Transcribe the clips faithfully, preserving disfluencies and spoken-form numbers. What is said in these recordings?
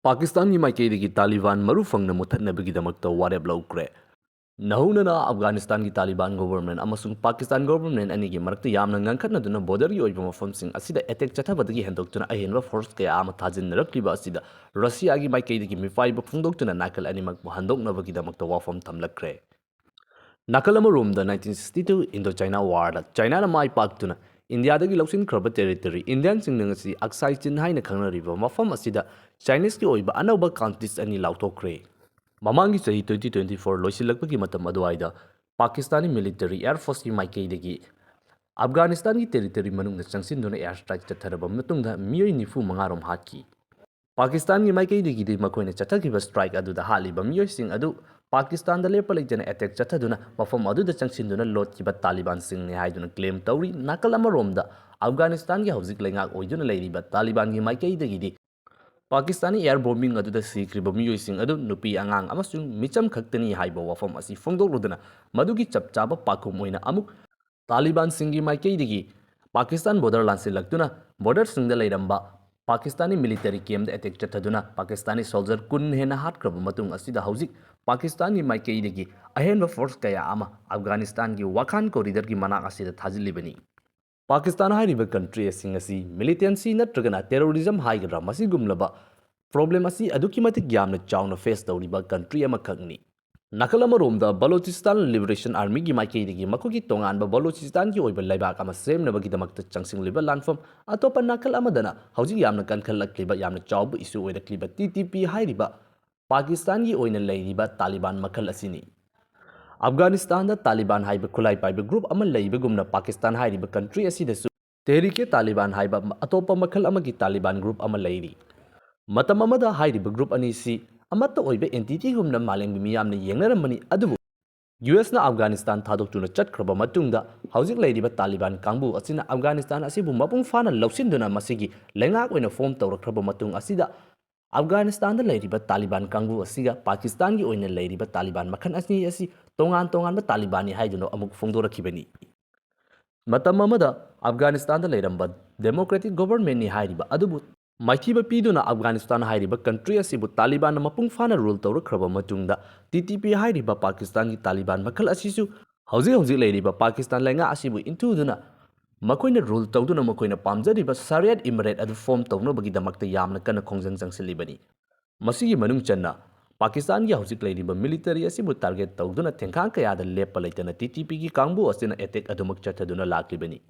ꯄꯥꯀꯤꯁꯇꯥꯟꯒꯤ ꯃꯥꯏꯀꯩꯗꯒꯤ ꯇꯥꯂꯤꯕꯥꯟ ꯃꯔꯨ ꯐꯪꯅ ꯃꯨꯠꯊꯠꯅꯕꯒꯤꯗꯃꯛꯇ ꯋꯥꯔꯦꯞ ꯂꯧꯈ꯭ꯔꯦ꯫ ꯅꯧꯅꯅ ꯑꯐꯒꯥꯅꯤꯁꯇꯥꯟꯒꯤ ꯇꯥꯂꯤꯕꯥꯟ ꯒꯣꯚꯔꯟꯃꯦꯟꯠ ꯑꯃꯁꯨꯡ ꯄꯥꯀꯤꯁꯇꯥꯟ ꯒꯣꯚꯔꯟꯃꯦꯟꯠ ꯑꯅꯤꯒꯤ ꯃꯔꯛꯇ ꯌꯥꯝꯅ ꯉꯟꯈꯠꯅꯗꯨꯅ ꯕꯣꯔꯗꯔꯒꯤ ꯑꯣꯏꯕ ꯃꯐꯝꯁꯤꯡ ꯑꯁꯤꯗ ꯑꯦꯇꯦꯛ ꯆꯠꯊꯕꯗꯒꯤ ꯍꯦꯟꯗꯣꯛꯇꯨꯅ ꯑꯍꯦꯟꯕ ꯐꯣꯔꯁ ꯀꯌꯥ ꯑꯃ ꯊꯥꯖꯤꯟꯅꯔꯛꯂꯤꯕ ꯑꯁꯤꯗ ꯔꯁꯤꯌꯥꯒꯤ ꯃꯥꯏꯀꯩꯗꯒꯤ ꯃꯤꯄꯥꯏꯕ ꯐꯣꯡꯗꯣꯛꯇꯨꯅ ꯅꯥꯀꯜ ꯑꯅꯤꯃꯛꯄꯨ ꯍꯟꯗꯣꯛꯅꯕꯒꯤꯗꯃꯛꯇ ꯋꯥꯐꯝ ꯊꯝꯂꯛꯈ꯭ꯔꯦ꯫ ꯅꯥꯀꯜ ꯑꯃꯔꯣꯝꯗ nineteen sixty two Indo-China War ꯗ ꯆꯥꯏꯅꯥꯅ ꯃꯥꯏ ꯄꯥꯛꯇꯨꯅ ꯏꯟꯗꯤꯌꯥꯗꯒꯤ ꯂꯧꯁꯤꯟꯈ꯭ꯔꯕ ꯇꯦꯔꯤꯇꯣꯔꯤ, ꯏꯟꯗꯤꯌꯥꯟꯁꯤꯡꯅ ꯉꯁꯤ ꯑꯛꯁꯥꯏ ꯆꯤꯟ ꯍꯥꯏꯅ ꯈꯪꯅꯔꯤꯕ ꯃꯐꯝ ꯑꯁꯤꯗ ꯆꯥꯏꯅꯤꯁꯀꯤ ꯑꯣꯏꯕ ꯑꯅꯧꯕ ꯀꯥꯎꯟꯇꯤꯁ ꯑꯅꯤ ꯂꯥꯎꯊꯣꯛꯈ꯭ꯔꯦ꯫ ꯃꯃꯥꯡꯒꯤ ꯆꯍꯤ twenty twenty-four ꯂꯣꯏꯁꯤꯜꯂꯛꯄꯒꯤ ꯃꯇꯝ ꯑꯗꯨꯋꯥꯏꯗ ꯄꯥꯀꯤꯁꯇꯥꯅꯤ ꯃꯤꯂꯤꯇꯔꯤ ꯑꯦꯌꯔ ꯐꯣꯔꯁꯀꯤ ꯃꯥꯏꯀꯩꯗꯒꯤ ꯑꯐꯒꯥꯅꯤꯁꯇꯥꯟꯒꯤ ꯇꯦꯔꯤꯇꯣꯔꯤ ꯃꯅꯨꯡꯗ ꯆꯪꯁꯤꯟꯗꯨꯅ ꯑꯦꯌꯔ ꯁ꯭ꯇ꯭ꯔꯥꯏꯛ ꯆꯠꯊꯔꯕ ꯃꯇꯨꯡꯗ ꯃꯤꯑꯣꯏ ꯅꯤꯐꯨ ꯃꯉꯥ ꯔꯣꯝ ꯍꯥꯠꯈꯤ꯫ ꯄꯥꯀꯤꯁꯇꯥꯟꯒꯤ ꯃꯥꯏꯀꯩꯗꯒꯤꯗꯤ ꯃꯈꯣꯏꯅ ꯆꯠꯊꯈꯤꯕ ꯁ꯭ꯇ꯭ꯔꯥꯏꯛ ꯑꯗꯨꯗ ꯍꯥꯠꯂꯤꯕ ꯃꯤꯑꯣꯏꯁꯤꯡ ꯑꯗꯨ ꯄꯥꯀꯤꯁꯇꯥꯟꯗ ꯂꯦꯞꯄ ꯂꯩꯇꯅ ꯑꯦꯇꯦꯛ ꯆꯠꯊꯗꯨꯅ ꯃꯐꯝ ꯑꯗꯨꯗ ꯆꯪꯁꯤꯟꯗꯨꯅ ꯂꯣꯠꯈꯤꯕ ꯇꯥꯂꯤꯕꯥꯟꯁꯤꯡꯅꯤ ꯍꯥꯏꯗꯨꯅ ꯀ꯭ꯂꯦꯝ ꯇꯧꯔꯤ꯫ ꯅꯥꯀꯜ ꯑꯃꯔꯣꯝꯗ ꯑꯐꯒꯥꯅꯤꯁꯇꯥꯟꯒꯤ ꯍꯧꯖꯤꯛ ꯂꯩꯉꯥꯛ ꯑꯣꯏꯗꯨꯅ ꯂꯩꯔꯤꯕ ꯇꯥꯂꯤꯕꯥꯟꯒꯤ ꯃꯥꯏꯀꯩꯗꯒꯤꯗꯤ ꯄꯥꯀꯤꯁꯇꯥꯅꯤ ꯑꯦꯌꯔ ꯕꯣꯝꯕꯤꯡ ꯑꯗꯨꯗ ꯁꯤꯈ꯭ꯔꯤꯕ ꯃꯤꯑꯣꯏꯁꯤꯡ ꯑꯗꯨ ꯅꯨꯄꯤ, ꯑꯉꯥꯡ ꯑꯃꯁꯨꯡ ꯃꯤꯆꯝ ꯈꯛꯇꯅꯤ ꯍꯥꯏꯕ ꯋꯥꯐꯝ ꯑꯁꯤ ꯐꯣꯡꯗꯣꯛꯂꯗꯨꯅ ꯃꯗꯨꯒꯤ ꯆꯞ ꯆꯥꯕ ꯄꯥꯎꯈꯨꯝ ꯑꯣꯏꯅ ꯑꯃꯨꯛ ꯇꯥꯂꯤꯕꯥꯟꯁꯤꯡꯒꯤ ꯃꯥꯏꯀꯩꯗꯒꯤ ꯄꯥꯀꯤꯁꯇꯥꯟ ꯕꯣꯔꯗꯔ ꯂꯥꯟꯁꯤꯜꯂꯛꯇꯨꯅ ꯕꯣꯔꯗꯔꯁꯤꯡꯗ ꯂꯩꯔꯝꯕ ꯄꯥꯀꯤꯁꯇꯥꯅꯤ ꯃꯤꯂꯤꯇꯔꯤ ꯀꯦꯝꯞꯇ ꯑꯦꯇꯦꯛ ꯆꯠꯊꯗꯨꯅ ꯄꯥꯀꯤꯁꯇꯥꯅꯤ ꯁꯣꯜꯖꯔ ꯀꯨꯟ ꯍꯦꯟꯅ ꯍꯥꯠꯈ꯭ꯔꯕ ꯃꯇꯨꯡ ꯑꯁꯤꯗ ꯍꯧꯖꯤꯛ ꯄꯥꯀꯤꯁꯇꯥꯟꯒꯤ ꯃꯥꯏꯀꯩꯗꯒꯤ ꯑꯍꯦꯟꯕ ꯐꯣꯔꯁ ꯀꯌꯥ ꯑꯃ ꯑꯐꯒꯥꯅꯤꯁꯇꯥꯟꯒꯤ ꯋꯥꯈꯥꯟ ꯀꯣꯔꯤꯗꯔꯒꯤ ꯃꯅꯥꯛ ꯑꯁꯤꯗ ꯊꯥꯖꯤꯜꯂꯤꯕꯅꯤ꯫ ꯄꯥꯀꯤꯁꯇꯥꯟ ꯍꯥꯏꯔꯤꯕ ꯀꯟꯇ꯭ꯔꯤ ꯑꯁꯤꯡ ꯑꯁꯤ ꯃꯤꯂꯤꯇꯦꯟꯁꯤ ꯅꯠꯇ꯭ꯔꯒꯅ ꯇꯦꯔꯣꯔꯤꯖꯝ ꯍꯥꯏꯒꯗ꯭ꯔꯥ, ꯃꯁꯤꯒꯨꯝꯂꯕ ꯄ꯭ꯔꯣꯕ꯭ꯂꯦꯝ ꯑꯁꯤ ꯑꯗꯨꯛꯀꯤ ꯃꯇꯤꯛ ꯌꯥꯝꯅ ꯆꯥꯎꯅ ꯐꯦꯁ ꯇꯧꯔꯤꯕ ꯀꯟꯇ꯭ꯔꯤ ꯑꯃꯈꯛꯅꯤ꯫ ꯅꯥꯀꯜ ꯑꯃꯔꯣꯝꯗ ꯕꯂꯣꯆꯤꯁꯇꯥꯟ ꯂꯤꯕꯔꯦꯁꯟ ꯑꯥꯔꯃꯤꯒꯤ ꯃꯥꯏꯀꯩꯗꯒꯤ ꯃꯈꯣꯏꯒꯤ ꯇꯣꯉꯥꯟꯕ ꯕꯂꯣꯆꯤꯁꯇꯥꯟꯒꯤ ꯑꯣꯏꯕ ꯂꯩꯕꯥꯛ ꯑꯃ ꯁꯦꯝꯅꯕꯒꯤꯗꯃꯛꯇ ꯆꯪꯁꯤꯜꯂꯤꯕ ꯂꯥꯟꯐꯝ, ꯑꯇꯣꯞꯄ ꯅꯥꯀꯜ ꯑꯃꯗꯅ ꯍꯧꯖꯤꯛ ꯌꯥꯝꯅ ꯀꯟꯈꯠꯂꯛꯂꯤꯕ, ꯌꯥꯝꯅ ꯆꯥꯎꯕ ꯏꯁꯨ ꯑꯣꯏꯔꯛꯂꯤꯕ ꯇꯤ ꯇꯤ ꯄꯤ ꯍꯥꯏꯔꯤꯕ ꯄꯥꯀꯤꯁꯇꯥꯟꯒꯤ ꯑꯣꯏꯅ ꯂꯩꯔꯤꯕ ꯇꯥꯂꯤꯕꯥꯟ ꯃꯈꯜ ꯑꯁꯤꯅꯤ꯫ ꯑꯐꯒꯥꯅꯤꯁꯇꯥꯟꯗ ꯇꯥꯂꯤꯕꯥꯟ ꯍꯥꯏꯕ ꯈꯨꯠꯂꯥꯏ ꯄꯥꯏꯕ ꯒ꯭ꯔꯨꯞ ꯑꯃ ꯂꯩꯕꯒꯨꯝꯅ ꯄꯥꯀꯤꯁꯇꯥꯟ ꯍꯥꯏꯔꯤꯕ ꯀꯟꯇ꯭ꯔꯤ ꯑꯁꯤꯗꯁꯨ ꯇꯦꯍꯔꯤꯀꯦ ꯇꯥꯂꯤꯕꯥꯟ ꯍꯥꯏꯕ ꯑꯇꯣꯞꯄ ꯃꯈꯜ ꯑꯃꯒꯤ ꯇꯥꯂꯤꯕꯥꯟ ꯒ꯭ꯔꯨꯞ ꯑꯃ ꯂꯩꯔꯤ꯫ ꯃꯇꯝ ꯑꯃꯗ ꯍꯥꯏꯔꯤꯕ ꯒ꯭ꯔꯨꯞ ꯑꯅꯤꯁꯤ ꯑꯃꯠꯇ ꯑꯣꯏꯕ ꯑꯦꯟꯇꯤꯇꯤꯒꯨꯝꯅ ꯃꯥꯂꯦꯝꯒꯤ ꯃꯤꯌꯥꯝꯅ ꯌꯦꯡꯅꯔꯝꯕꯅꯤ, ꯑꯗꯨꯕꯨ ꯌꯨ ꯑꯦꯁꯅ ꯑꯐꯒꯥꯅꯤꯁꯇꯥꯟ ꯊꯥꯗꯣꯛꯇꯨꯅ ꯆꯠꯈ꯭ꯔꯕ ꯃꯇꯨꯡꯗ ꯍꯧꯖꯤꯛ ꯂꯩꯔꯤꯕ ꯇꯥꯂꯤꯕꯥꯟ ꯀꯥꯡꯕꯨ ꯑꯁꯤꯅ ꯑꯐꯒꯥꯅꯤꯁꯇꯥꯟ ꯑꯁꯤꯕꯨ ꯃꯄꯨꯡ ꯐꯥꯅ ꯂꯧꯁꯤꯟꯗꯨꯅ ꯃꯁꯤꯒꯤ ꯂꯩꯉꯥꯛ ꯑꯣꯏꯅ ꯐꯣꯔꯝ ꯇꯧꯔꯛꯈ꯭ꯔꯕ ꯃꯇꯨꯡ ꯑꯁꯤꯗ ꯑꯐꯒꯥꯅꯤꯁꯇꯥꯟꯗ ꯂꯩꯔꯤꯕ ꯇꯥꯂꯤꯕꯥꯟ ꯀꯥꯡꯕꯨ ꯑꯁꯤꯒ ꯄꯥꯀꯤꯁꯇꯥꯟꯒꯤ ꯑꯣꯏꯅ ꯂꯩꯔꯤꯕ ꯇꯥꯂꯤꯕꯥꯟ ꯃꯈꯜ ꯑꯁꯤ ꯑꯁꯤ ꯇꯣꯉꯥꯟ ꯇꯣꯉꯥꯟꯕ ꯇꯥꯂꯤꯕꯥꯟꯅꯤ ꯍꯥꯏꯗꯨꯅ ꯑꯃꯨꯛ ꯐꯣꯡꯗꯣꯔꯛꯈꯤꯕꯅꯤ꯫ ꯃꯇꯝ ꯑꯃꯗ ꯑꯐꯒꯥꯅꯤꯁꯇꯥꯟꯗ ꯂꯩꯔꯝꯕ ꯗꯦꯃꯣꯀ꯭ꯔꯦꯇꯤꯛ ꯒꯣꯚꯔꯟꯃꯦꯟꯠꯅꯤ ꯍꯥꯏꯔꯤꯕ ꯑꯗꯨꯕꯨ ꯃꯥꯏꯊꯤꯕ ꯄꯤꯗꯨꯅ ꯑꯐꯒꯥꯅꯤꯁꯇꯥꯟ ꯍꯥꯏꯔꯤꯕ ꯀꯟꯇ꯭ꯔꯤ ꯑꯁꯤꯕꯨ ꯇꯥꯂꯤꯕꯥꯟꯅ ꯃꯄꯨꯡ ꯐꯥꯅ ꯔꯨꯜ ꯇꯧꯔꯛꯈ꯭ꯔꯕ ꯃꯇꯨꯡꯗ, ꯇꯤ ꯇꯤ ꯄꯤ ꯍꯥꯏꯔꯤꯕ ꯄꯥꯀꯤꯁꯇꯥꯟꯒꯤ ꯇꯥꯂꯤꯕꯥꯟ ꯃꯈꯜ ꯑꯁꯤꯁꯨ ꯍꯧꯖꯤꯛ ꯍꯧꯖꯤꯛ ꯂꯩꯔꯤꯕ ꯄꯥꯀꯤꯁꯇꯥꯟ ꯂꯩꯉꯥꯛ ꯑꯁꯤꯕꯨ ꯏꯟꯊꯨꯗꯨꯅ ꯃꯈꯣꯏꯅ ꯔꯨꯜ ꯇꯧꯗꯨꯅ ꯃꯈꯣꯏꯅ ꯄꯥꯝꯖꯔꯤꯕ ꯁꯥꯔꯤꯌꯥꯠ ꯏꯃꯔꯦꯠ ꯑꯗꯨ ꯐꯣꯔꯝ ꯇꯧꯅꯕꯒꯤꯗꯃꯛꯇ ꯌꯥꯝꯅ ꯀꯟꯅ ꯈꯣꯡꯖꯪ ꯆꯪꯁꯤꯜꯂꯤꯕꯅꯤ꯫ ꯃꯁꯤꯒꯤ ꯃꯅꯨꯡ ꯆꯟꯅ ꯄꯥꯀꯤꯁꯇꯥꯟꯒꯤ ꯍꯧꯖꯤꯛ ꯂꯩꯔꯤꯕ ꯃꯤꯂꯤꯇꯔꯤ ꯑꯁꯤꯕꯨ ꯇꯥꯔꯒꯦꯠ ꯇꯧꯗꯨꯅ ꯊꯦꯡꯈꯥꯡ ꯀꯌꯥꯗ ꯂꯦꯞꯄ ꯂꯩꯇꯅ ꯇꯤ ꯇꯤ ꯄꯤꯒꯤ ꯀꯥꯡꯕꯨ ꯑꯁꯤꯅ ꯑꯦꯇꯦꯛ ꯑꯗꯨꯃꯛ ꯆꯠꯊꯗꯨꯅ ꯂꯥꯛꯂꯤꯕꯅꯤ꯫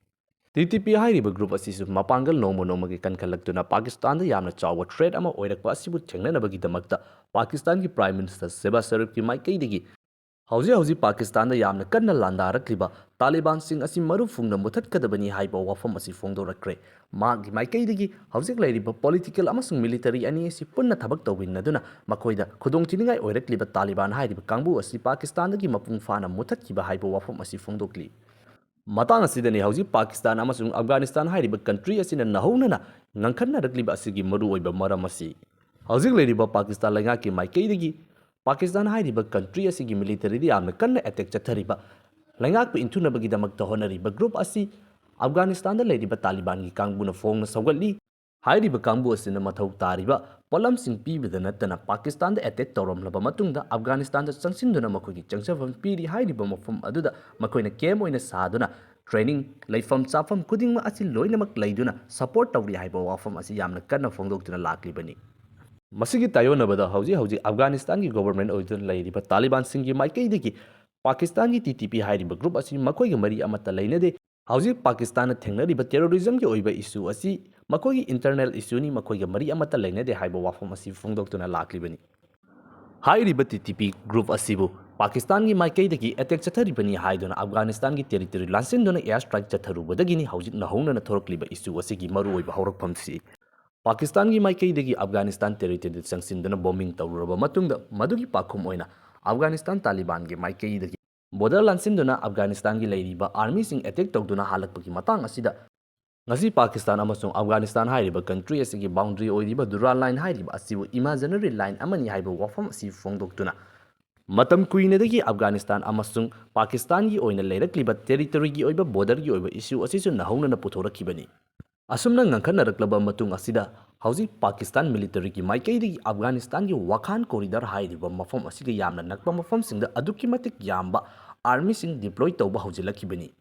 ꯇꯤ ꯇꯤ ꯄꯤ ꯍꯥꯏꯔꯤꯕ ꯒ꯭ꯔꯨꯞ ꯑꯁꯤꯁꯨ ꯃꯄꯥꯡꯒꯜ ꯅꯣꯡꯃ ꯅꯣꯡꯃꯒꯤ ꯀꯟꯈꯠꯂꯛꯇꯨꯅ ꯄꯥꯀꯤꯁꯇꯥꯟꯗ ꯌꯥꯝꯅ ꯆꯥꯎꯕ ꯊ꯭ꯔꯦꯠ ꯑꯃ ꯑꯣꯏꯔꯛꯄ ꯑꯁꯤꯕꯨ ꯊꯦꯡꯅꯅꯕꯒꯤꯗꯃꯛꯇ ꯄꯥꯀꯤꯁꯇꯥꯟꯒꯤ ꯄ꯭ꯔꯥꯏꯝ ꯃꯤꯅꯤꯁꯇꯔ ꯁꯦꯕꯥ ꯁꯔꯤꯐꯀꯤ ꯃꯥꯏꯀꯩꯗꯒꯤ ꯍꯧꯖꯤꯛ ꯍꯧꯖꯤꯛ ꯄꯥꯀꯤꯁꯇꯥꯟꯗ ꯌꯥꯝꯅ ꯀꯟꯅ ꯂꯥꯟꯗꯥꯔꯛꯂꯤꯕ ꯇꯥꯂꯤꯕꯥꯟꯁꯤꯡ ꯑꯁꯤ ꯃꯔꯨ ꯐꯨꯡꯅ ꯃꯨꯊꯠꯀꯗꯕꯅꯤ ꯍꯥꯏꯕ ꯋꯥꯐꯝ ꯑꯁꯤ ꯐꯣꯡꯗꯣꯔꯛꯈ꯭ꯔꯦ꯫ ꯃꯍꯥꯛꯀꯤ ꯃꯥꯏꯀꯩꯗꯒꯤ ꯍꯧꯖꯤꯛ ꯂꯩꯔꯤꯕ ꯄꯣꯂꯤꯇꯤꯀꯦꯜ ꯑꯃꯁꯨꯡ ꯃꯤꯂꯤꯇꯔꯤ ꯑꯅꯤ ꯑꯁꯤ ꯄꯨꯟꯅ ꯊꯕꯛ ꯇꯧꯃꯤꯟꯅꯗꯨꯅ ꯃꯈꯣꯏꯗ ꯈꯨꯗꯣꯡꯊꯤꯅꯤꯡꯉꯥꯏ ꯑꯣꯏꯔꯛꯂꯤꯕ ꯇꯥꯂꯤꯕꯥꯟ ꯍꯥꯏꯔꯤꯕ ꯀꯥꯡꯕꯨ ꯑꯁꯤ ꯄꯥꯀꯤꯁꯇꯥꯟꯗꯒꯤ ꯃꯄꯨꯡ ꯐꯥꯅ ꯃꯨꯊꯠꯈꯤꯕ ꯍꯥꯏꯕ ꯋꯥꯐꯝ ꯑꯁꯤ ꯐꯣꯡꯗꯣꯛꯂꯤ꯫ ꯃꯇꯥꯡ ꯑꯁꯤꯗꯅꯤ ꯍꯧꯖꯤꯛ ꯄꯥꯀꯤꯁꯇꯥꯟ ꯑꯃꯁꯨꯡ ꯑꯐꯒꯥꯅꯤꯁꯇꯥꯟ ꯍꯥꯏꯔꯤꯕ ꯀꯟꯇ꯭ꯔꯤ ꯑꯁꯤꯅ ꯅꯧꯍꯧꯅꯅ ꯉꯥꯡꯈꯠꯅꯔꯛꯂꯤꯕ ꯑꯁꯤꯒꯤ ꯃꯔꯨꯑꯣꯏꯕ ꯃꯔꯝ ꯑꯁꯤ꯫ ꯍꯧꯖꯤꯛ ꯂꯩꯔꯤꯕ ꯄꯥꯀꯤꯁꯇꯥꯟ ꯂꯩꯉꯥꯛꯀꯤ ꯃꯥꯏꯀꯩꯗꯒꯤ ꯄꯥꯀꯤꯁꯇꯥꯟ ꯍꯥꯏꯔꯤꯕ ꯀꯟꯇ꯭ꯔꯤ ꯑꯁꯤꯒꯤ ꯃꯤꯂꯤꯇꯔꯤꯗ ꯌꯥꯝꯅ ꯀꯟꯅ ꯑꯦꯇꯦꯛ ꯆꯠꯊꯔꯤꯕ, ꯂꯩꯉꯥꯛꯄꯨ ꯏꯟꯊꯨꯅꯕꯒꯤꯗꯃꯛꯇ ꯍꯣꯠꯅꯔꯤꯕ ꯒ꯭ꯔꯨꯞ ꯑꯁꯤ ꯑꯐꯒꯥꯅꯤꯁꯇꯥꯟꯗ ꯂꯩꯔꯤꯕ ꯇꯥꯂꯤꯕꯥꯟꯒꯤ ꯀꯥꯡꯕꯨꯅ ꯐꯣꯡꯅ ꯁꯧꯒꯠꯂꯤ꯫ ꯍꯥꯏꯔꯤꯕ ꯀꯥꯡꯕꯨ ꯑꯁꯤꯅ ꯃꯊꯧ ꯇꯥꯔꯤꯕ ꯄꯣꯠꯂꯝꯁꯤꯡ ꯄꯤꯕꯗ ꯅꯠꯇꯅ ꯄꯥꯀꯤꯁꯇꯥꯟꯗ ꯑꯦꯇꯦꯛ ꯇꯧꯔꯝꯂꯕ ꯃꯇꯨꯡꯗ ꯑꯐꯒꯥꯅꯤꯁꯇꯥꯟꯗ ꯆꯪꯁꯤꯟꯗꯨꯅ ꯃꯈꯣꯏꯒꯤ ꯆꯪꯖꯐꯝ ꯄꯤꯔꯤ꯫ ꯍꯥꯏꯔꯤꯕ ꯃꯐꯝ ꯑꯗꯨꯗ ꯃꯈꯣꯏꯅ ꯀꯦꯝ ꯑꯣꯏꯅ ꯁꯥꯗꯨꯅ ꯇ꯭ꯔꯦꯅꯤꯡ, ꯂꯩꯐꯝ ꯆꯥꯐꯝ ꯈꯨꯗꯤꯡꯃꯛ ꯑꯁꯤ ꯂꯣꯏꯅꯃꯛ ꯂꯩꯗꯨꯅ ꯁꯄꯣꯔꯠ ꯇꯧꯔꯤ ꯍꯥꯏꯕ ꯋꯥꯐꯝ ꯑꯁꯤ ꯌꯥꯝꯅ ꯀꯟꯅ ꯐꯣꯡꯗꯣꯛꯇꯨꯅ ꯂꯥꯛꯂꯤꯕꯅꯤ꯫ ꯃꯁꯤꯒꯤ ꯇꯥꯏꯑꯣꯟꯅꯕꯗ ꯍꯧꯖꯤꯛ ꯍꯧꯖꯤꯛ ꯑꯐꯒꯥꯅꯤꯁꯇꯥꯟꯒꯤ ꯒꯣꯚꯔꯟꯃꯦꯟꯠ ꯑꯣꯏꯗꯨꯅ ꯂꯩꯔꯤꯕ ꯇꯥꯂꯤꯕꯥꯟꯁꯤꯡꯒꯤ ꯃꯥꯏꯀꯩꯗꯒꯤ ꯄꯥꯀꯤꯁꯇꯥꯟꯒꯤ ꯇꯤ ꯇꯤ ꯄꯤ ꯍꯥꯏꯔꯤꯕ ꯒ꯭ꯔꯨꯞ ꯑꯁꯤ ꯃꯈꯣꯏꯒ ꯃꯔꯤ ꯑꯃꯠꯇ ꯂꯩꯅꯗꯦ꯫ ꯍꯧꯖꯤꯛ ꯄꯥꯀꯤꯁꯇꯥꯟꯅ ꯊꯦꯡꯅꯔꯤꯕ ꯇꯦꯔꯣꯔꯤꯖꯝꯒꯤ ꯑꯣꯏꯕ ꯏꯁꯨ ꯑꯁꯤ ꯃꯈꯣꯏꯒꯤ ꯏꯟꯇꯔꯅꯦꯜ ꯏꯁꯨꯅꯤ, ꯃꯈꯣꯏꯒ ꯃꯔꯤ ꯑꯃꯠꯇ ꯂꯩꯅꯗꯦ ꯍꯥꯏꯕ ꯋꯥꯐꯝ ꯑꯁꯤ ꯐꯣꯡꯗꯣꯛꯇꯨꯅ ꯂꯥꯛꯂꯤꯕꯅꯤ꯫ ꯍꯥꯏꯔꯤꯕ ꯇꯤ ꯇꯤ ꯄꯤ ꯒ꯭ꯔꯨꯞ ꯑꯁꯤꯕꯨ ꯄꯥꯀꯤꯁꯇꯥꯟꯒꯤ ꯃꯥꯏꯀꯩꯗꯒꯤ ꯑꯦꯇꯦꯛ ꯆꯠꯊꯔꯤꯕꯅꯤ ꯍꯥꯏꯗꯨꯅ ꯑꯐꯒꯥꯅꯤꯁꯇꯥꯟꯒꯤ ꯇꯦꯔꯤꯇꯣꯔꯤ ꯂꯥꯟꯁꯤꯟꯗꯨꯅ ꯑꯦꯌꯔ ꯁ꯭ꯇ꯭ꯔꯥꯏꯛ ꯆꯠꯊꯔꯨꯕꯗꯒꯤꯅꯤ ꯍꯧꯖꯤꯛ ꯅꯧꯍꯧꯅꯅ ꯊꯣꯔꯛꯂꯤꯕ ꯏꯁꯨ ꯑꯁꯤꯒꯤ ꯃꯔꯨꯑꯣꯏꯕ ꯍꯧꯔꯛꯐꯝꯁꯤ꯫ ꯄꯥꯀꯤꯁꯇꯥꯟꯒꯤ ꯃꯥꯏꯀꯩꯗꯒꯤ ꯑꯐꯒꯥꯅꯤꯁꯇꯥꯟ ꯇꯦꯔꯤꯇꯣꯔꯤꯗ ꯆꯪꯁꯤꯟꯗꯨꯅ ꯕꯣꯝꯕꯤꯡ ꯇꯧꯔꯨꯔꯕ ꯃꯇꯨꯡꯗ, ꯃꯗꯨꯒꯤ ꯄꯥꯎꯈꯨꯝ ꯑꯣꯏꯅ ꯑꯐꯒꯥꯅꯤꯁꯇꯥꯟ ꯇꯥꯂꯤꯕꯥꯟꯒꯤ ꯃꯥꯏꯀꯩꯗꯒꯤ ꯕꯣꯔꯗꯔ ꯂꯥꯟꯁꯤꯟꯗꯨꯅ ꯑꯐꯒꯥꯅꯤꯁꯇꯥꯟꯒꯤ ꯂꯩꯔꯤꯕ ꯑꯥꯔꯃꯤꯁꯤꯡ ꯑꯦꯇꯦꯛ ꯇꯧꯗꯨꯅ ꯍꯥꯜꯂꯛꯄꯒꯤ ꯃꯇꯥꯡ ꯑꯁꯤꯗ, ꯉꯁꯤ ꯄꯥꯀꯤꯁꯇꯥꯟ ꯑꯃꯁꯨꯡ ꯑꯐꯒꯥꯅꯤꯁꯇꯥꯟ ꯍꯥꯏꯔꯤꯕ ꯀꯟꯇ꯭ꯔꯤ ꯑꯁꯤꯒꯤ ꯕꯥꯎꯟꯗꯔꯤ ꯑꯣꯏꯔꯤꯕ ꯗꯨꯔꯥꯟ ꯂꯥꯏꯟ ꯍꯥꯏꯔꯤꯕ ꯑꯁꯤꯕꯨ ꯏꯃꯥꯖꯤꯅꯔꯤ ꯂꯥꯏꯟ ꯑꯃꯅꯤ ꯍꯥꯏꯕ ꯋꯥꯐꯝ ꯑꯁꯤ ꯐꯣꯡꯗꯣꯛꯇꯨꯅ, ꯃꯇꯝ ꯀꯨꯏꯅꯗꯒꯤ ꯑꯐꯒꯥꯅꯤꯁꯇꯥꯟ ꯑꯃꯁꯨꯡ ꯄꯥꯀꯤꯁꯇꯥꯟꯒꯤ ꯑꯣꯏꯅ ꯂꯩꯔꯛꯂꯤꯕ ꯇꯦꯔꯤꯇꯣꯔꯤꯒꯤ ꯑꯣꯏꯕ ꯕꯣꯔꯗꯔꯒꯤ ꯑꯣꯏꯕ ꯏꯁꯨ ꯑꯁꯤꯁꯨ ꯅꯧꯍꯧꯅꯅ ꯄꯨꯊꯣꯔꯛꯈꯤꯕꯅꯤ꯫ ꯑꯁꯨꯝꯅ ꯉꯟꯈꯠꯅꯔꯛꯂꯕ ꯃꯇꯨꯡ ꯑꯁꯤꯗ, ꯍꯧꯖꯤꯛ ꯄꯥꯀꯤꯁꯇꯥꯟ ꯃꯤꯂꯤꯇꯔꯤꯒꯤ ꯃꯥꯏꯀꯩꯗꯒꯤ ꯑꯐꯒꯥꯅꯤꯁꯇꯥꯟꯒꯤ ꯋꯥꯈꯥꯟ ꯀꯣꯔꯤꯗꯔ ꯍꯥꯏꯔꯤꯕ ꯃꯐꯝ ꯑꯁꯤꯒ ꯌꯥꯝꯅ ꯅꯛꯄ ꯃꯐꯝꯁꯤꯡꯗ ꯑꯗꯨꯛꯀꯤ ꯃꯇꯤꯛ ꯌꯥꯝꯕ ꯑꯥꯔꯃꯤꯁꯤꯡ ꯗꯤꯄ꯭ꯂꯣꯏ ꯇꯧꯕ ꯍꯧꯖꯤꯜꯂꯛꯈꯤꯕꯅꯤ꯫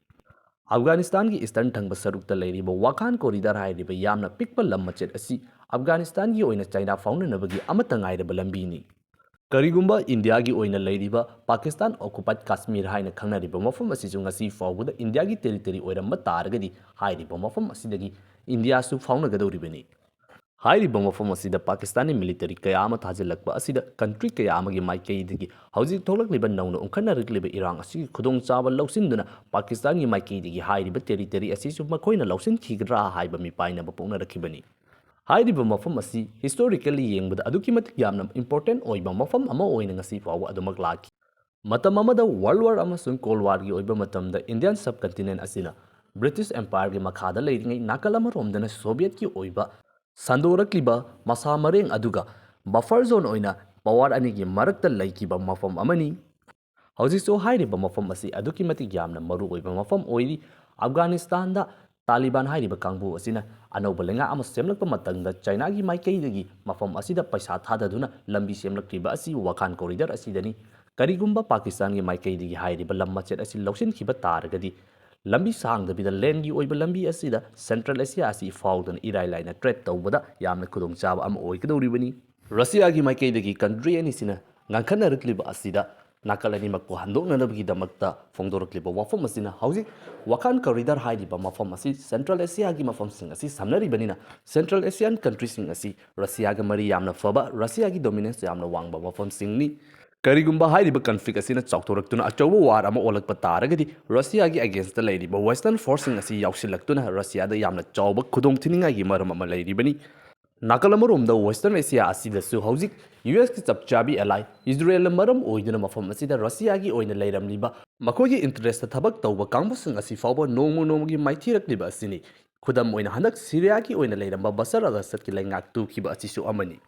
ꯑꯐꯒꯥꯅꯤꯁꯇꯥꯟꯒꯤ ꯏꯁꯇꯔꯟ ꯊꯪꯕ ꯁꯔꯨꯛꯇ ꯂꯩꯔꯤꯕ ꯋꯥꯈꯥꯟ ꯀꯣꯔꯤꯗꯔ ꯍꯥꯏꯔꯤꯕ ꯌꯥꯝꯅ ꯄꯤꯛꯄ ꯂꯝ ꯃꯆꯦꯠ ꯑꯁꯤ ꯑꯐꯒꯥꯅꯤꯁꯇꯥꯟꯒꯤ ꯑꯣꯏꯅ ꯆꯥꯏꯅꯥ ꯐꯥꯎꯅꯅꯕꯒꯤ ꯑꯃꯠꯇ ꯉꯥꯏꯔꯕ ꯂꯝꯕꯤꯅꯤ꯫ ꯀꯔꯤꯒꯨꯝꯕ ꯏꯟꯗꯤꯌꯥꯒꯤ ꯑꯣꯏꯅ ꯂꯩꯔꯤꯕ ꯄꯥꯀꯤꯁꯇꯥꯟ ꯑꯣꯀꯨꯄꯥꯏꯗ ꯀꯥꯁꯃꯤꯔ ꯍꯥꯏꯅ ꯈꯪꯅꯔꯤꯕ ꯃꯐꯝ ꯑꯁꯤꯁꯨ ꯉꯁꯤ ꯐꯥꯎꯕꯗ ꯏꯟꯗꯤꯌꯥꯒꯤ ꯇꯦꯔꯤꯇꯣꯔꯤ ꯑꯣꯏꯔꯝꯕ ꯇꯥꯔꯒꯗꯤ, ꯍꯥꯏꯔꯤꯕ ꯃꯐꯝ ꯑꯁꯤꯗꯒꯤ ꯏꯟꯗꯤꯌꯥꯁꯨ ꯐꯥꯎꯅꯒꯗꯧꯔꯤꯕꯅꯤ꯫ ꯍꯥꯏꯔꯤꯕ ꯃꯐꯝ ꯑꯁꯤꯗ ꯄꯥꯀꯤꯁꯇꯥꯟꯒꯤ ꯃꯤꯂꯤꯇꯔꯤ ꯀꯌꯥ ꯑꯃ ꯊꯥꯖꯤꯜꯂꯛꯄ ꯑꯁꯤꯗ ꯀꯟꯇ꯭ꯔꯤ ꯀꯌꯥ ꯑꯃꯒꯤ ꯃꯥꯏꯀꯩꯗꯒꯤ ꯍꯧꯖꯤꯛ ꯊꯣꯛꯂꯛꯂꯤꯕ ꯅꯧꯅ ꯎꯪꯈꯠꯅꯔꯛꯂꯤꯕ ꯏꯔꯥꯡ ꯑꯁꯤꯒꯤ ꯈꯨꯗꯣꯡꯆꯥꯕ ꯂꯧꯁꯤꯟꯗꯨꯅ ꯄꯥꯀꯤꯁꯇꯥꯟꯒꯤ ꯃꯥꯏꯀꯩꯗꯒꯤ ꯍꯥꯏꯔꯤꯕ ꯇꯦꯔꯤꯇꯣꯔꯤ ꯑꯁꯤꯁꯨ ꯃꯈꯣꯏꯅ ꯂꯧꯁꯤꯟꯈꯤꯒꯗ꯭ꯔꯥ ꯍꯥꯏꯕ ꯃꯤꯄꯥꯏꯅꯕ ꯄꯣꯛꯅꯔꯛꯈꯤꯕꯅꯤ꯫ ꯍꯥꯏꯔꯤꯕ ꯃꯐꯝ ꯑꯁꯤ historically ꯌꯦꯡꯕꯗ ꯑꯗꯨꯛꯀꯤ ꯃꯇꯤꯛ ꯌꯥꯝꯅ important ꯑꯣꯏꯕ ꯃꯐꯝ ꯑꯃ ꯑꯣꯏꯅ ꯉꯁꯤ ꯐꯥꯎꯕ ꯑꯗꯨꯃꯛ ꯂꯥꯛꯈꯤ꯫ ꯃꯇꯝ ꯑꯃꯗ World War ꯑꯃꯁꯨꯡ Cold Warꯒꯤ ꯑꯣꯏꯕ ꯃꯇꯝꯗ Indian subcontinent ꯑꯁꯤꯅ British Empireꯒꯤ ꯃꯈꯥꯗ ꯂꯩꯔꯤꯉꯩ ꯅꯥꯀꯜ ꯑꯃꯔꯣꯝꯗꯅ Sovietꯀꯤ ꯑꯣꯏꯕ ꯁꯟꯗꯣꯔꯛꯂꯤꯕ ꯃꯁꯥ ꯃꯔꯦꯡ ꯑꯗꯨꯒ buffer zone ꯑꯣꯏꯅ power ꯑꯅꯤꯒꯤ ꯃꯔꯛꯇ ꯂꯩꯈꯤꯕ ꯃꯐꯝ ꯑꯃꯅꯤ꯫ ꯍꯧꯖꯤꯛꯁꯨ ꯍꯥꯏꯔꯤꯕ ꯃꯐꯝ ꯑꯁꯤ ꯑꯗꯨꯛꯀꯤ ꯃꯇꯤꯛ ꯌꯥꯝꯅ ꯃꯔꯨꯑꯣꯏꯕ ꯃꯐꯝ ꯑꯣꯏꯔꯤ꯫ ꯑꯐꯒꯥꯅꯤꯁꯇꯥꯟꯗ ꯇꯥꯂꯤꯕꯥꯟ ꯍꯥꯏꯔꯤꯕ ꯀꯥꯡꯕꯨ ꯑꯁꯤꯅ ꯑꯅꯧꯕ ꯂꯩꯉꯥꯛ ꯑꯃ ꯁꯦꯝꯂꯛꯄ ꯃꯇꯝꯗ ꯆꯥꯏꯅꯥꯒꯤ ꯃꯥꯏꯀꯩꯗꯒꯤ ꯃꯐꯝ ꯑꯁꯤꯗ ꯄꯩꯁꯥ ꯊꯥꯗꯗꯨꯅ ꯂꯝꯕꯤ ꯁꯦꯝꯂꯛꯂꯤꯕ ꯑꯁꯤ ꯋꯥꯈꯥꯟ ꯀꯣꯔꯤꯗꯔ ꯑꯁꯤꯗꯅꯤ꯫ ꯀꯔꯤꯒꯨꯝꯕ ꯄꯥꯀꯤꯁꯇꯥꯟꯒꯤ ꯃꯥꯏꯀꯩꯗꯒꯤ ꯍꯥꯏꯔꯤꯕ ꯂꯝ ꯃꯆꯦꯠ ꯑꯁꯤ ꯂꯧꯁꯤꯟꯈꯤꯕ ꯇꯥꯔꯒꯗꯤ, ꯂꯝꯕꯤ ꯁꯥꯡꯗꯕꯤꯗ landꯒꯤ ꯑꯣꯏꯕ ꯂꯝꯕꯤ ꯑꯁꯤꯗ Central Asia ꯑꯁꯤ ꯐꯥꯎꯗꯨꯅ ꯏꯔꯥꯏ ꯂꯥꯏꯅ trade ꯇꯧꯕꯗ ꯌꯥꯝꯅ ꯈꯨꯗꯣꯡꯆꯥꯕ ꯑꯃ ꯑꯣꯏꯒꯗꯧꯔꯤꯕꯅꯤ꯫ ꯔꯁꯤꯌꯥꯒꯤ ꯃꯥꯏꯀꯩꯗꯒꯤ country ꯑꯅꯤꯁꯤꯅ ꯉꯟꯈꯠꯅꯔꯛꯂꯤꯕ ꯑꯁꯤꯗ ꯅꯥꯀꯜ ꯑꯅꯤꯃꯛꯄꯨ ꯍꯟꯗꯣꯛꯅꯅꯕꯒꯤꯗꯃꯛꯇ ꯐꯣꯡꯗꯣꯔꯛꯂꯤꯕ ꯋꯥꯐꯝ ꯑꯁꯤꯅ ꯍꯧꯖꯤꯛ ꯋꯥꯈꯥꯟ ꯀꯣꯔꯤꯗꯔ ꯍꯥꯏꯔꯤꯕ ꯃꯐꯝ ꯑꯁꯤ Central Asiaꯒꯤ ꯃꯐꯝꯁꯤꯡ ꯑꯁꯤ ꯁꯝꯅꯔꯤꯕꯅꯤꯅ, Central Asian countryꯁꯤꯡ ꯑꯁꯤ ꯔꯁꯤꯌꯥꯒ ꯃꯔꯤ ꯌꯥꯝꯅ ꯐꯕ, ꯔꯁꯤꯌꯥꯒꯤ dominance ꯌꯥꯝꯅ ꯋꯥꯡꯕ ꯃꯐꯝꯁꯤꯡꯅꯤ꯫ ꯀꯔꯤꯒꯨꯝꯕ ꯍꯥꯏꯔꯤꯕ conflict ꯑꯁꯤꯅ ꯆꯥꯎꯊꯣꯔꯛꯇꯨꯅ ꯑꯆꯧꯕ war ꯑꯃ ꯑꯣꯜꯂꯛꯄ ꯇꯥꯔꯒꯗꯤ, ꯔꯁꯤꯌꯥꯒꯤ againstꯇ ꯂꯩꯔꯤꯕ Western forceꯁꯤꯡ ꯑꯁꯤ ꯌꯥꯎꯁꯤꯜꯂꯛꯇꯨꯅ ꯔꯁꯤꯌꯥꯗ ꯌꯥꯝꯅ ꯆꯥꯎꯕ ꯈꯨꯗꯣꯡꯊꯤꯅꯤꯡꯉꯥꯏꯒꯤ ꯃꯔꯝ ꯑꯃ ꯂꯩꯔꯤꯕꯅꯤ꯫ ꯅꯥꯀꯜ ꯑꯃꯔꯣꯝꯗ Western Asia ꯑꯁꯤꯗꯁꯨ ꯍꯧꯖꯤꯛ USꯀꯤ ꯆꯞ ꯆꯥꯕꯤ ally ꯏꯖꯔꯦꯜꯅ ꯃꯔꯝ ꯑꯣꯏꯗꯨꯅ ꯃꯐꯝ ꯑꯁꯤꯗ ꯔꯁꯤꯌꯥꯒꯤ ꯑꯣꯏꯅ ꯂꯩꯔꯝꯂꯤꯕ ꯃꯈꯣꯏꯒꯤ interestꯇ ꯊꯕꯛ ꯇꯧꯕ ꯀꯥꯡꯕꯨꯁꯤꯡ ꯑꯁꯤ ꯐꯥꯎꯕ ꯅꯣꯡꯃ ꯅꯣꯡꯃꯒꯤ ꯃꯥꯏꯊꯤꯔꯛꯂꯤꯕ ꯑꯁꯤꯅꯤ꯫ ꯈꯨꯗꯝ ꯑꯣꯏꯅ, ꯍꯟꯗꯛ ꯁꯤꯔꯤꯌꯥꯒꯤ ꯑꯣꯏꯅ ꯂꯩꯔꯝꯕ ꯕꯁꯔ ꯑꯜ ꯑꯁꯗꯀꯤ ꯂꯩꯉꯥꯛ ꯇꯨꯈꯤꯕ ꯑꯁꯤꯁꯨ ꯑꯃꯅꯤ꯫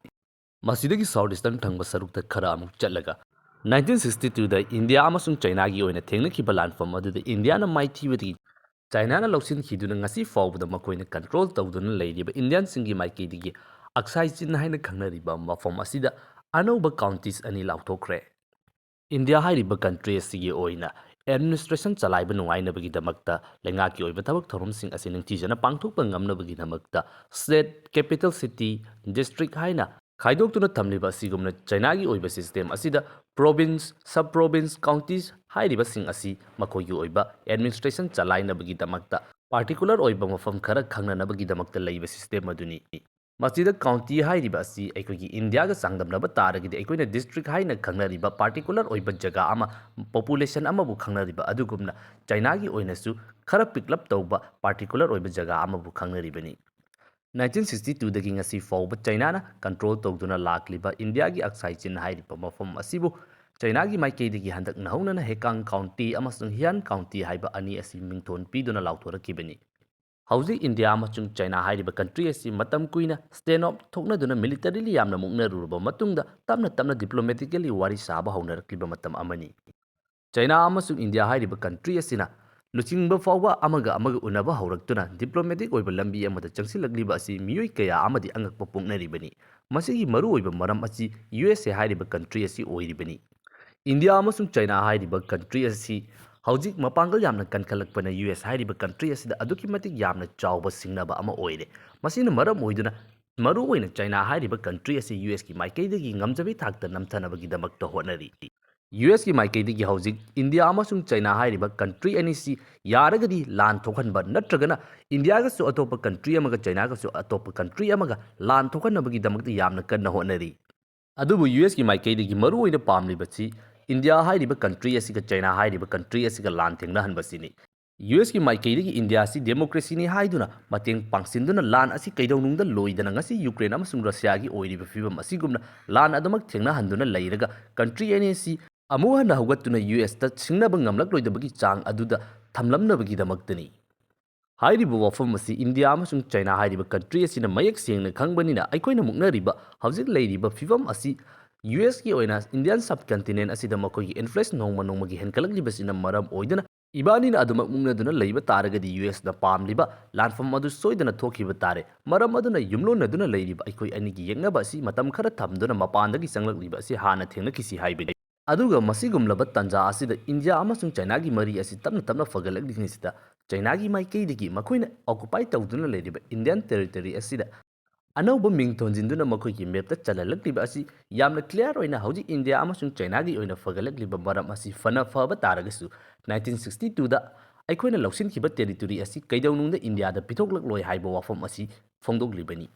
ꯃꯁꯤꯗꯒꯤ South Eastern ꯊꯪꯕ ꯁꯔꯨꯛꯇ ꯈꯔ ꯑꯃꯨꯛ ꯆꯠꯂꯒ, nineteen sixty twoꯗ ꯏꯟꯗꯤꯌꯥ ꯑꯃꯁꯨꯡ ꯆꯥꯏꯅꯥꯒꯤ ꯑꯣꯏꯅ ꯊꯦꯡꯅꯈꯤꯕ ꯂꯥꯟꯐꯝ ꯑꯗꯨꯗ ꯏꯟꯗꯤꯌꯥꯅ ꯃꯥꯏꯊꯤꯕꯗꯒꯤ ꯆꯥꯏꯅꯥꯅ ꯂꯧꯁꯤꯟꯈꯤꯗꯨꯅ ꯉꯁꯤ ꯐꯥꯎꯕꯗ ꯃꯈꯣꯏꯅ control ꯇꯧꯗꯨꯅ ꯂꯩꯔꯤꯕ Indianꯁꯤꯡꯒꯤ ꯃꯥꯏꯀꯩꯗꯒꯤ ꯑꯛꯁꯥꯏ ꯆꯤꯟ ꯍꯥꯏꯅ ꯈꯪꯅꯔꯤꯕ ꯃꯐꯝ ꯑꯁꯤꯗ ꯑꯅꯧꯕ counties ꯑꯅꯤ ꯂꯥꯎꯊꯣꯛꯈ꯭ꯔꯦ꯫ ꯏꯟꯗꯤꯌꯥ ꯍꯥꯏꯔꯤꯕ country ꯑꯁꯤꯒꯤ ꯑꯣꯏꯅ administration ꯆꯂꯥꯏꯕ ꯅꯨꯡꯉꯥꯏꯅꯕꯒꯤꯗꯃꯛꯇ ꯂꯩꯉꯥꯛꯀꯤ ꯑꯣꯏꯕ ꯊꯕꯛ ꯊꯧꯔꯝꯁꯤꯡ ꯑꯁꯤ ꯅꯤꯡꯊꯤꯖꯅ ꯄꯥꯡꯊꯣꯛꯄ ꯉꯝꯅꯕꯒꯤꯗꯃꯛꯇ state, capital city, district ꯍꯥꯏꯅ ꯈꯥꯏꯗꯣꯛꯇꯨꯅ ꯊꯝꯂꯤꯕ ꯑꯁꯤꯒꯨꯝꯅ ꯆꯥꯏꯅꯥꯒꯤ ꯑꯣꯏꯕ system ꯑꯁꯤꯗ province, sub province, counties ꯍꯥꯏꯔꯤꯕꯁꯤꯡ ꯑꯁꯤ ꯃꯈꯣꯏꯒꯤ ꯑꯣꯏꯕ administration ꯆꯂꯥꯏꯅꯕꯒꯤꯗꯃꯛꯇ particular ꯑꯣꯏꯕ ꯃꯐꯝ ꯈꯔ ꯈꯪꯅꯅꯕꯒꯤꯗꯃꯛꯇ ꯂꯩꯕ system ꯑꯗꯨꯅꯤ꯫ ꯃꯁꯤꯗ county ꯍꯥꯏꯔꯤꯕ ꯑꯁꯤ ꯑꯩꯈꯣꯏꯒꯤ ꯏꯟꯗꯤꯌꯥꯒ ꯆꯥꯡꯗꯝꯅꯕ ꯇꯥꯔꯒꯗꯤ ꯑꯩꯈꯣꯏꯅ district ꯍꯥꯏꯅ ꯈꯪꯅꯔꯤꯕ particular ꯑꯣꯏꯕ ꯖꯒꯥ ꯑꯃ, population ꯑꯃꯕꯨ ꯈꯪꯅꯔꯤꯕ ꯑꯗꯨꯒꯨꯝꯅ ꯆꯥꯏꯅꯥꯒꯤ ꯑꯣꯏꯅꯁꯨ ꯈꯔ ꯄꯤꯛꯂꯞ ꯇꯧꯕ particular ꯑꯣꯏꯕ ꯖꯒꯥ ꯑꯃꯕꯨ ꯈꯪꯅꯔꯤꯕꯅꯤ꯫ Nineteen sixty twoꯗꯒꯤ ꯉꯁꯤ ꯐꯥꯎꯕ ꯆꯥꯏꯅꯥꯅ control ꯇꯧꯗꯨꯅ ꯂꯥꯛꯂꯤꯕ ꯏꯟꯗꯤꯌꯥꯒꯤ ꯑꯛꯁꯥꯏ ꯆꯤꯟ ꯍꯥꯏꯔꯤꯕ ꯃꯐꯝ ꯑꯁꯤꯕꯨ ꯆꯥꯏꯅꯥꯒꯤ ꯃꯥꯏꯀꯩꯗꯒꯤ ꯍꯟꯗꯛ ꯅꯧꯍꯧꯅꯅ ꯍꯦꯀꯥꯡ county ꯑꯃꯁꯨꯡ ꯍꯤꯌꯥꯟ county ꯍꯥꯏꯕ ꯑꯅꯤ ꯑꯁꯤ ꯃꯤꯡꯊꯣꯟ ꯄꯤꯗꯨꯅ ꯂꯥꯎꯊꯣꯔꯛꯈꯤꯕꯅꯤ꯫ ꯍꯧꯖꯤꯛ ꯏꯟꯗꯤꯌꯥ ꯑꯃꯁꯨꯡ ꯆꯥꯏꯅꯥ ꯍꯥꯏꯔꯤꯕ country ꯑꯁꯤ ꯃꯇꯝ ꯀꯨꯏꯅ stand off ꯊꯣꯛꯅꯗꯨꯅ militarily ꯌꯥꯝꯅ ꯃꯨꯛꯅꯔꯨꯔꯕ ꯃꯇꯨꯡꯗ ꯇꯞꯅ ꯇꯞꯅ diplomatically ꯋꯥꯔꯤ ꯁꯥꯕ ꯍꯧꯅꯔꯛꯂꯤꯕ ꯃꯇꯝ ꯑꯃꯅꯤ꯫ ꯆꯥꯏꯅꯥ ꯑꯃꯁꯨꯡ ꯏꯟꯗꯤꯌꯥ ꯍꯥꯏꯔꯤꯕ country ꯑꯁꯤꯅ ꯂꯨꯆꯤꯡꯕ ꯐꯥꯎꯕ ꯑꯃꯒ ꯑꯃꯒ ꯎꯅꯕ ꯍꯧꯔꯛꯇꯨꯅ diplomatic ꯑꯣꯏꯕ ꯂꯝꯕꯤ ꯑꯃꯗ ꯆꯪꯁꯤꯜꯂꯛꯂꯤꯕ ꯑꯁꯤ ꯃꯤꯑꯣꯏ ꯀꯌꯥ ꯑꯃꯗꯤ ꯑꯉꯛꯄ ꯄꯣꯛꯅꯔꯤꯕꯅꯤ꯫ ꯃꯁꯤꯒꯤ ꯃꯔꯨꯑꯣꯏꯕ ꯃꯔꯝ ꯑꯁꯤ USA ꯍꯥꯏꯔꯤꯕ country ꯑꯁꯤ ꯑꯣꯏꯔꯤꯕꯅꯤ꯫ ꯏꯟꯗꯤꯌꯥ ꯑꯃꯁꯨꯡ ꯆꯥꯏꯅꯥ ꯍꯥꯏꯔꯤꯕ country ꯑꯁꯤ ꯍꯧꯖꯤꯛ ꯃꯄꯥꯡꯒꯜ ꯌꯥꯝꯅ ꯀꯟꯈꯠꯂꯛꯄꯅ US ꯍꯥꯏꯔꯤꯕ country ꯑꯁꯤꯗ ꯑꯗꯨꯛꯀꯤ ꯃꯇꯤꯛ ꯌꯥꯝꯅ ꯆꯥꯎꯕ ꯁꯤꯡꯅꯕ ꯑꯃ ꯑꯣꯏꯔꯦ꯫ ꯃꯁꯤꯅ ꯃꯔꯝ ꯑꯣꯏꯗꯨꯅ ꯃꯔꯨꯑꯣꯏꯅ ꯆꯥꯏꯅꯥ ꯍꯥꯏꯔꯤꯕ country ꯑꯁꯤ USꯀꯤ ꯃꯥꯏꯀꯩꯗꯒꯤ ꯉꯝꯖꯕꯤ ꯊꯥꯛꯇ ꯅꯝꯊꯅꯕꯒꯤꯗꯃꯛꯇ ꯍꯣꯠꯅꯔꯤ꯫ USꯀꯤ ꯃꯥꯏꯀꯩꯗꯒꯤ ꯍꯧꯖꯤꯛ ꯏꯟꯗꯤꯌꯥ ꯑꯃꯁꯨꯡ ꯆꯥꯏꯅꯥ ꯍꯥꯏꯔꯤꯕ country ꯑꯅꯤꯁꯤ ꯌꯥꯔꯒꯗꯤ ꯂꯥꯟ ꯊꯣꯛꯍꯟꯕ ꯅꯠꯇ꯭ꯔꯒꯅ ꯏꯟꯗꯤꯌꯥꯒꯁꯨ ꯑꯇꯣꯞꯄ country ꯑꯃꯒ ꯆꯥꯏꯅꯥꯒꯁꯨ ꯑꯇꯣꯞꯄ country ꯑꯃꯒ ꯂꯥꯟ ꯊꯣꯛꯍꯟꯅꯕꯒꯤꯗꯃꯛꯇ ꯌꯥꯝꯅ ꯀꯟꯅ ꯍꯣꯠꯅꯔꯤ꯫ ꯑꯗꯨꯕꯨ USꯀꯤ ꯃꯥꯏꯀꯩꯗꯒꯤ ꯃꯔꯨꯑꯣꯏꯅ ꯄꯥꯝꯂꯤꯕꯁꯤ ꯏꯟꯗꯤꯌꯥ ꯍꯥꯏꯔꯤꯕ country ꯑꯁꯤꯒ ꯆꯥꯏꯅꯥ ꯍꯥꯏꯔꯤꯕ country ꯑꯁꯤꯒ ꯂꯥꯟ ꯊꯦꯡꯅꯍꯟꯕꯁꯤꯅꯤ꯫ USꯀꯤ ꯃꯥꯏꯀꯩꯗꯒꯤ ꯏꯟꯗꯤꯌꯥꯁꯤ democracyꯅꯤ ꯍꯥꯏꯗꯨꯅ ꯃꯇꯦꯡ ꯄꯥꯡꯁꯤꯟꯗꯨꯅ ꯂꯥꯟ ꯑꯁꯤ ꯀꯩꯗꯧꯅꯨꯡꯗ ꯂꯣꯏꯗꯅ ꯉꯁꯤ ꯌꯨꯀ꯭ꯔꯦꯟ ꯑꯃꯁꯨꯡ ꯔꯁꯤꯌꯥꯒꯤ ꯑꯣꯏꯔꯤꯕ ꯐꯤꯕꯝ ꯑꯁꯤꯒꯨꯝꯅ ꯂꯥꯟ ꯑꯗꯨꯃꯛ ꯊꯦꯡꯅꯍꯟꯗꯨꯅ ꯂꯩꯔꯒ country ꯑꯅꯤ ꯑꯁꯤ ꯑꯃꯨꯛ ꯍꯟꯅ ꯍꯧꯒꯠꯇꯨꯅ USꯇ ꯁꯤꯡꯅꯕ ꯉꯝꯂꯛꯂꯣꯏꯗꯕꯒꯤ ꯆꯥꯡ ꯑꯗꯨꯗ ꯊꯝꯂꯝꯅꯕꯒꯤꯗꯃꯛꯇꯅꯤ꯫ ꯍꯥꯏꯔꯤꯕ ꯋꯥꯐꯝ ꯑꯁꯤ ꯏꯟꯗꯤꯌꯥ ꯑꯃꯁꯨꯡ ꯆꯥꯏꯅꯥ ꯍꯥꯏꯔꯤꯕ country ꯑꯁꯤꯅ ꯃꯌꯦꯛ ꯁꯦꯡꯅ ꯈꯪꯕꯅꯤꯅ ꯑꯩꯈꯣꯏꯅ ꯃꯨꯛꯅꯔꯤꯕ ꯍꯧꯖꯤꯛ ꯂꯩꯔꯤꯕ ꯐꯤꯕꯝ ꯑꯁꯤ USꯀꯤ ꯑꯣꯏꯅ Indian subcontinent ꯑꯁꯤꯗ ꯃꯈꯣꯏꯒꯤ influence ꯅꯣꯡꯃ ꯅꯣꯡꯃꯒꯤ ꯍꯦꯟꯒꯠꯂꯛꯂꯤꯕꯁꯤꯅ ꯃꯔꯝ ꯑꯣꯏꯗꯨꯅ ꯏꯕꯥꯅꯤꯅ ꯑꯗꯨꯃꯛ ꯃꯨꯛꯅꯗꯨꯅ ꯂꯩꯕ ꯇꯥꯔꯒꯗꯤ ꯌꯨ ꯑꯦꯁꯅ ꯄꯥꯝꯂꯤꯕ ꯂꯥꯟꯐꯝ ꯑꯗꯨ ꯁꯣꯏꯗꯅ ꯊꯣꯛꯈꯤꯕ ꯇꯥꯔꯦ꯫ ꯃꯔꯝ ꯑꯗꯨꯅ ꯌꯨꯝꯂꯣꯟꯅꯗꯨꯅ ꯂꯩꯔꯤꯕ ꯑꯩꯈꯣꯏ ꯑꯅꯤꯒꯤ ꯌꯦꯛꯅꯕ ꯑꯁꯤ ꯃꯇꯝ ꯈꯔ ꯊꯝꯗꯨꯅ ꯃꯄꯥꯟꯗꯒꯤ ꯆꯪꯂꯛꯂꯤꯕ ꯑꯁꯤ ꯍꯥꯟꯅ ꯊꯦꯡꯅꯈꯤꯁꯤ ꯍꯥꯏꯕꯅꯤ꯫ ꯑꯗꯨꯒ ꯃꯁꯤꯒꯨꯝꯂꯕ ꯇꯥꯟꯖꯥ ꯑꯁꯤꯗ ꯏꯟꯗꯤꯌꯥ ꯑꯃꯁꯨꯡ ꯆꯥꯏꯅꯥꯒꯤ ꯃꯔꯤ ꯑꯁꯤ ꯇꯞꯅ ꯇꯞꯅ ꯐꯒꯠꯂꯛꯂꯤꯉꯩꯁꯤꯗ ꯆꯥꯏꯅꯥꯒꯤ ꯃꯥꯏꯀꯩꯗꯒꯤ ꯃꯈꯣꯏꯅ ꯑꯣꯀꯨꯄꯥꯏ ꯇꯧꯗꯨꯅ ꯂꯩꯔꯤꯕ ꯏꯟꯗꯤꯌꯥꯟ ꯇꯦꯔꯤꯇꯣꯔꯤ ꯑꯁꯤꯗ ꯑꯅꯧꯕ ꯃꯤꯡ ꯊꯣꯟꯖꯤꯟꯗꯨꯅ ꯃꯈꯣꯏꯒꯤ ꯃꯦꯞꯇ ꯆꯜꯍꯜꯂꯛꯂꯤꯕ ꯑꯁꯤ ꯌꯥꯝꯅ ꯀ꯭ꯂꯤꯌꯥꯔ ꯑꯣꯏꯅ ꯍꯧꯖꯤꯛ ꯏꯟꯗꯤꯌꯥ ꯑꯃꯁꯨꯡ ꯆꯥꯏꯅꯥꯒꯤ ꯑꯣꯏꯅ ꯐꯒꯠꯂꯛꯂꯤꯕ ꯃꯔꯝ ꯑꯁꯤ ꯐꯅ ꯐꯕ ꯇꯥꯔꯒꯁꯨ ꯅꯥꯏꯟꯇꯤꯟ ꯁꯤꯛꯁꯇꯤ ꯇꯨꯗ ꯑꯩꯈꯣꯏꯅ ꯂꯧꯁꯤꯟꯈꯤꯕ ꯇꯦꯔꯤꯇꯣꯔꯤ ꯑꯁꯤ ꯀꯩꯗꯧꯅꯨꯡꯗ ꯏꯟꯗꯤꯌꯥꯗ ꯄꯤꯊꯣꯛꯂꯛꯂꯣꯏ ꯍꯥꯏꯕ ꯋꯥꯐꯝ ꯑꯁꯤ ꯐꯣꯡꯗꯣꯛꯂꯤꯕꯅꯤ꯫